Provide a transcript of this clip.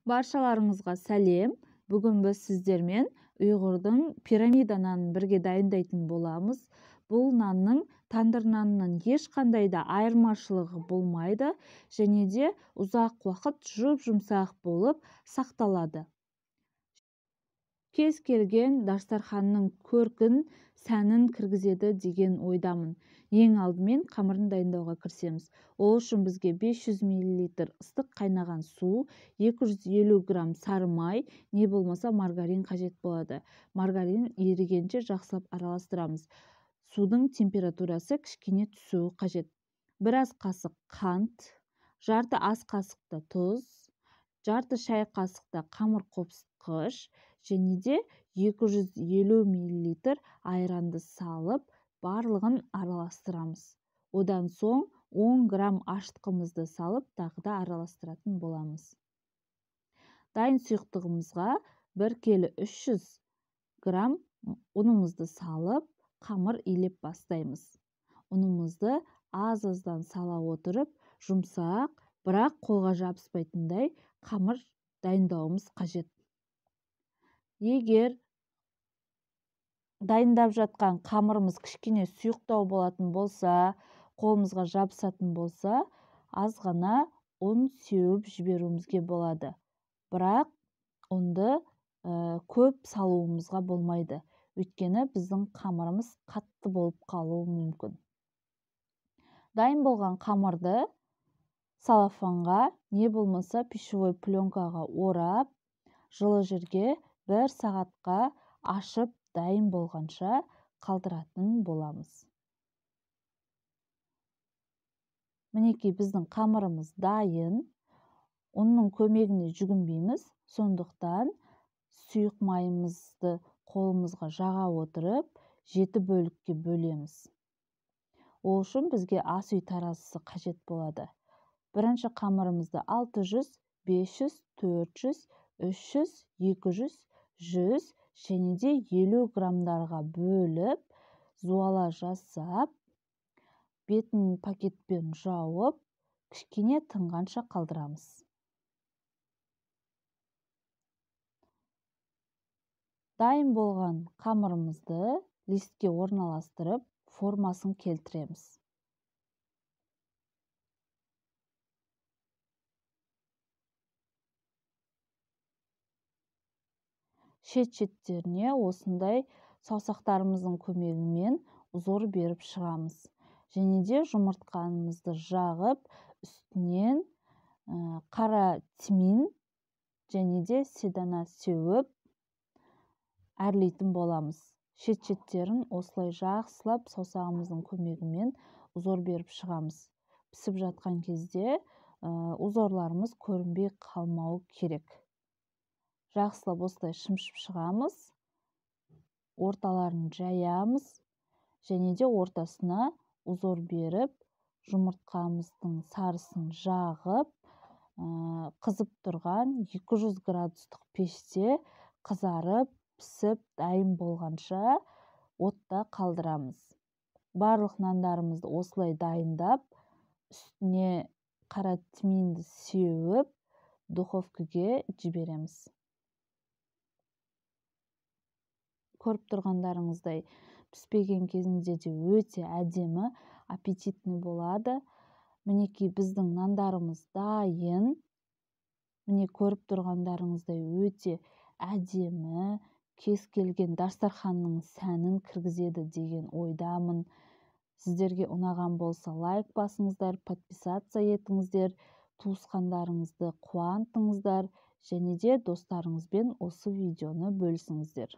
Баршаларыңызға сәлем. Бүгін біз сіздермен ұйғырдың пирамида нанын бірге дайындайтын боламыз. Бұл нанның тандыр нанынан ешқандай да айырмашылығы болмайды және де ұзақ уақыт жұп-жұмсақ болып сақталады. Кез келген дастарханның көркін, сәнін кіргізеді деген ойдамын. Ең алдымен қамырын дайындауға кірісеміз. Ол үшін бізге 500 мл ыстық қайнаған су, 250 грамм сары май, не болмаса маргарин қажет болады. Маргарин ерігенше жақсылап араластырамыз. Судың температурасы кішкене түсуі қажет. Бір ас қасық қант, жарты ас қасықта тұз, жарты шай қасықта қамыр қопсытқыш және де 250 мл айранды салып, барлығын араластырамыз. Одан соң 10 грамм ашытқымызды салып, тағы да араластыратын боламыз. Дайын сұйықтығымызға 1 келі 300 грамм ұнымызды салып, қамыр илеп бастаймыз. Ұнымызды аз-аздан сала отырып, жұмсақ, бірақ қолға жабыспайтындай қамыр дайындауымыз қажет. Егер дайындап жатқан қамырымыз кішкене сұйықтау болатын болса, қолымызға жабысатын болса, аз ғана ұн сеуіп жіберуімізге болады. Бірақ ұнды көп салуымызға болмайды. Өйткені біздің қамырымыз қатты болып қалуы мүмкін. Дайын болған қамырды салафанға, не болмаса пищевой пленкаға орап, жылы жерге 1 сағатқа ашып дайын болғанша қалдыратын боламыз. Мінекей біздің қамырымыз дайын. Ұнның көмегіне жүгінбейміз, сондықтан сұйық майымызды қолымызға жаға отырып, 7 бөлікке бөлеміз. Ол үшін бізге ас үй таразысы қажет болады. Бірінші қамырымызды 600, 500, 400, 300, 200, 100 және де 50 граммдарға бөліп, зуала жасап, бетін пакетпен жауып, кішкене тынғанша қалдырамыз. Дайын болған қамырымызды листке орналастырып, формасын келтіреміз. Шет-шеттеріне осындай саусақтарымыздың көмегімен узор беріп шығамыз. Және де жұмыртқамызды жағып, үстінен қара тмин және де седана сеуіп әрлейтін боламыз. Шет-шеттерін осылай жақсылап саусағымыздың көмегімен узор беріп шығамыз. Пісіп жатқан кезде узорларымыз көрінбей қалмауы керек. Жақсылап осылай шымшып шығамыз, орталарын жаямыз және де ортасына узор беріп, жұмыртқамыздың сарысын жағып, қызып тұрған 200 градустық пеште қызарып, пісіп, дайын болғанша отта қалдырамыз. Барлық нандарымызды осылай дайындап, үстіне қара тминді сеуіп, духовкаге жібереміз. Көріп тұрғандарыңыздай піспеген кезінде де өте әдемі, аппетитный болады. Мінекей біздің нандарымыз дайын. Міне көріп тұрғандарыңыздай өте әдемі, кез келген дастарханның сәнін кіргізеді деген ойдамын. Сіздерге ұнаған болса лайк басыңыздар, подписаться етіңіздер, туысқандарыңызды қуантыңыздар және де достарыңызбен осы видеоны бөлісіңіздер.